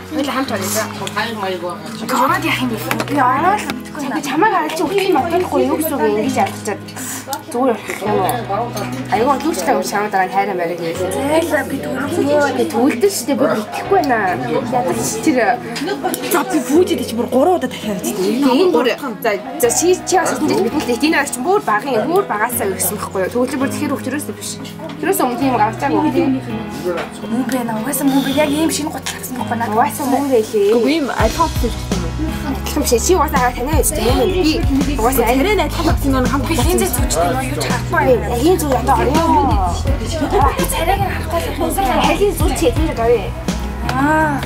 Хоёул хамт орё. Ороод яах юм бэ? Би ороод мэдэхгүй байна. Чамайг хараад чи өглөө модохгүй юу гэсэн үг ингэж ялгачаад зүгээр орох юм уу? Айгүй лүүчтэй юм шамд байгаа хайраа бариг гэсэн. Зайлаа би төгөлдөө. Би төгөлдөн шүү дээ. Бүр итгэхгүй байна. Ядаж тэр за би фүүжид чи бүр 3 удаа дахиад авчихсан. Энэ бүр за за чи бас хэлсэн чинь бид энэ хоёр чинь бүр багын бүр багасаа өгсөн байхгүй юу? Төгөлдөр бүр тэгэхээр өвчрөөс биш. Тэрээс өмнө тийм гарч байгаагүй тийм. Мөн бэ угаасаа мөн бэ яг ийм шинэ гутал авсан байхгүй наа. Угаасаа мөн байлээ. Үгүй юм адилхан авсан юм уу? Адилхан биш. Чи угаасаа танай байж тийм юм. Би угаасаа арай адилхан авсан юм хамт би хинзээ зүжтэй нөө юу ч харахгүй юм. Хийн зүг одоо орё. Би царайг нь харахгүй л халийн зүг чи тэр орё. Аа.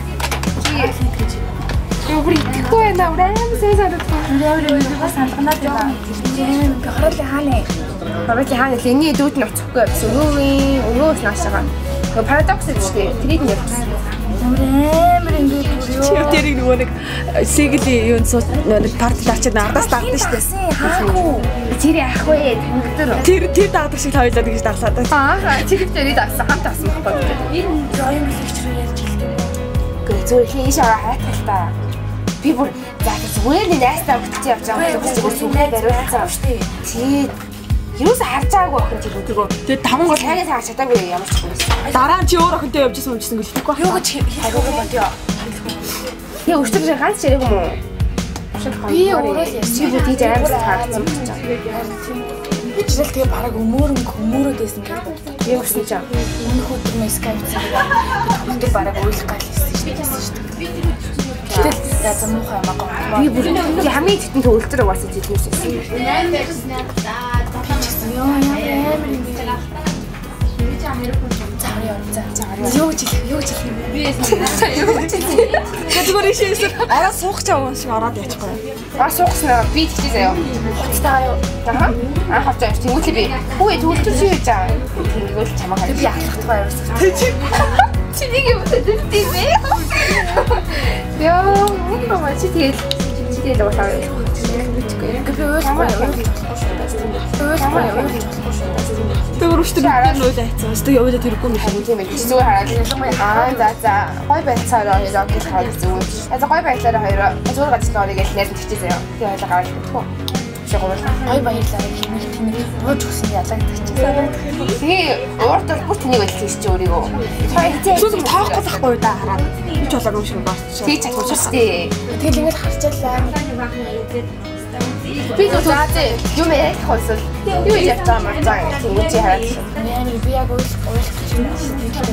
Би бүр итгэхгүй байна. Бүр амар сайн санагдав. Бүр амар бас алганаад байна. Би хороолын хаана. Хороолын хаана л энэний дүүд нь уцахгүй байсан. Өвөөгийн өвөөс наашаага. Парадокс гэж үү? Тэрийг нь явуулсан. Амар ингээд бүр юу. Чи тэрийг нөгөө нэг сиглийн юунд сууч нэг парти дарчаад ардаас дагдаг шүү дээ. Хаагүй. Тэр яах вэ? Тангатар. Тэр тэр дагдаг шиг тойлоод ингэж даглаад. Аа, тэр тэрийг дагсан хамт авсан байхгүй. Энэ жоон бэлэгч рүү ярьж хэлдэг. Үгүй зүгээр их ийш аваа хайтгал та. Би бүр за зүгээр нэг найстаа өгч явж байгаа юм чи бүр сүмээ бариулсан шүү дээ. Тий. Юус харж байгаагүй охин тэр өдрөө. Тэгээ таван гол цайнаас харж чадаагүй ямар ч юм байсан. Дараа нь чи өөр охинтой явж исэн юм чсэн гэж хэлэхгүй. Юу гэж хэлэхгүй бодё. Тэгээ өчтөр ганц яриаг юм уу? Би өөрөө л ярьсан. Чи бүр тийж амар харагдсан гэж байна. Би ч л тэгээ бараг өмөөрөнгө өмөөрөөд байсан гэж боддог. Юу гэсэн чинь өмнөх өдөр мэ скайп зэрэг өдөр бараг уйлах гал хийсэн шүү дээ. Гэтэл за за муухай юм аа. Би бүр хамгийн тэтэн төгөлдөр угаасаа зэлнэс байсан. Би ч гэсэн ёо ямар амар юм бэ. За орё за. Юу ч хэлэх юу ч хэлэх юм бэ? Юу ч хэлэх. Тэгээ зүгээр ийшээс ороо суух чаа юм шиг ороод яачихгүй. Аа суугснаа би тэгчээ заяа. Хуцтайгаа юу? Аа. Анх авч явж тэнгуүтлээ би. Хүүе төгөлдөр чи яаж аа? Тэнгүүл чамаа харж. Би алхахдгаа явсан. Чи нэг юм төлөвт юм бэ? Яа, мөн чи тэгэл чи тэгэл уусаа. Мэдгүй. Би ойлгохгүй ойлгохгүй шүү дээ. Ойлгохгүй ойлгохгүй шүү дээ. Тэр өчтөр бид нуйл айцсан. Өстө явуулаад тэргүй юм шиг. Тийм ээ. Чи зүгээр хараад аа за за гой байцаараа хоёроо гэж хараад зүгээр. За гой байцаараа хоёроо зүгээр газар орё гэж найз тэгчээ заяа. Би хоёлаа гараад ирэхгүй. Чи гурлаа. Гой баярлалаа хэмээх тэнэг бууж өгсөн ялагдчих. Тэгээ уурд бол бүр тэнийг байлсан чи өөрийгөө. Сүүл тоохгүй байхгүй да хараад. Би ч болоогүй юм шиг байна. Тэгж чадахгүй шүү дээ. Тэгэл ингэж харчаалаа. Би зөв юм ярих хойсол юу ярьж байгаа юм аа тийм чи хараад. Амар би яг уйлах гэж байна.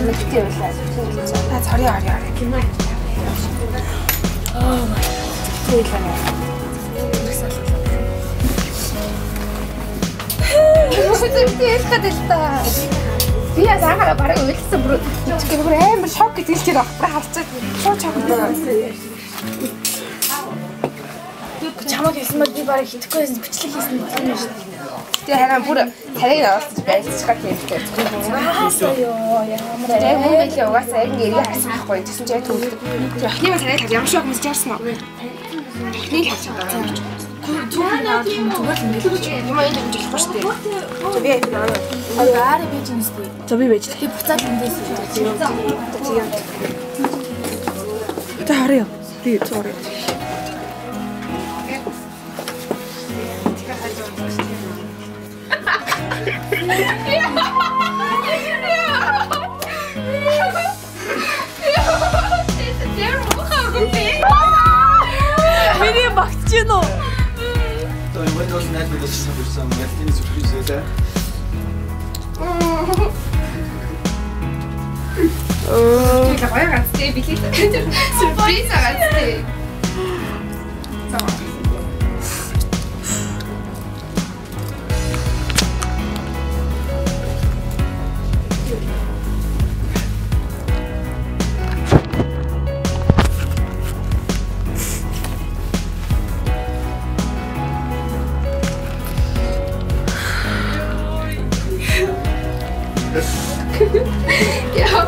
Мэдгүй байлаа. Та цорё орё орё. Oh my. Тэгэлээ. Зүгтээ ярих гэдэг л та. Би яа анхаараа бараг уйлсан бүр бүр амар шок гэж хэлчихээр баг. Бүр харчаад шууд шок гэдэг. Чамаг хэлсэн бол би бараг хитгэхгүй байсан бичлэг хийсэн болох юм шүү дээ. Тэгээ харин бүр царайг оруулж байлцчих гэх юм шиг. Аасаа ёо ямар яг мөн байлээ угаасаа яг ингэ эргээ харсан байхгүй. Тэгсэн чинь яг төвлөдөг. Тэр охины царайг ямар шок мэдэж харсан уу? Охиныг харж байгаа. Зүгээр зүгээр л ингэ л юм аа энэ хэмжиж болохгүй шүү дээ. За би аа би ч юм шүү. За би байж. Би буцаад эндээс тийм. За харъя. Би зуръя. Миний багтж гин үү? So, ich wollte aus dem Netz, das ist so ein Surprise, Тэр гоё ганцтэй билээ. Сюрприз ганцтэй. Яа.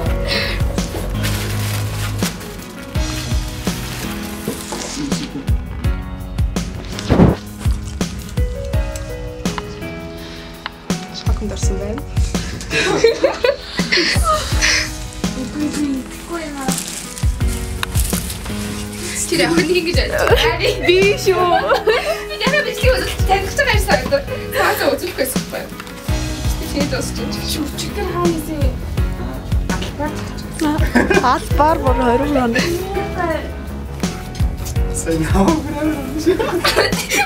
Тэр охин ингэж ойлгож. Би шүү. Би яг бичлэг үзэл таних байгаа юм санагдав. Цаасаа үзүүлэх байсан байхгүй. Тэр дуусч чинь өчигдөр хаа хийсэн албаар Албаар бүр 20 хоног. Сайн аа.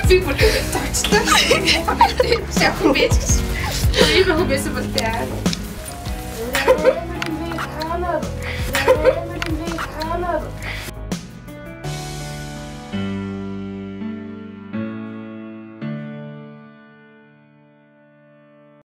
Би бүр зогчлоо. Шахуу байж гэж. Би баху байсан бол таа.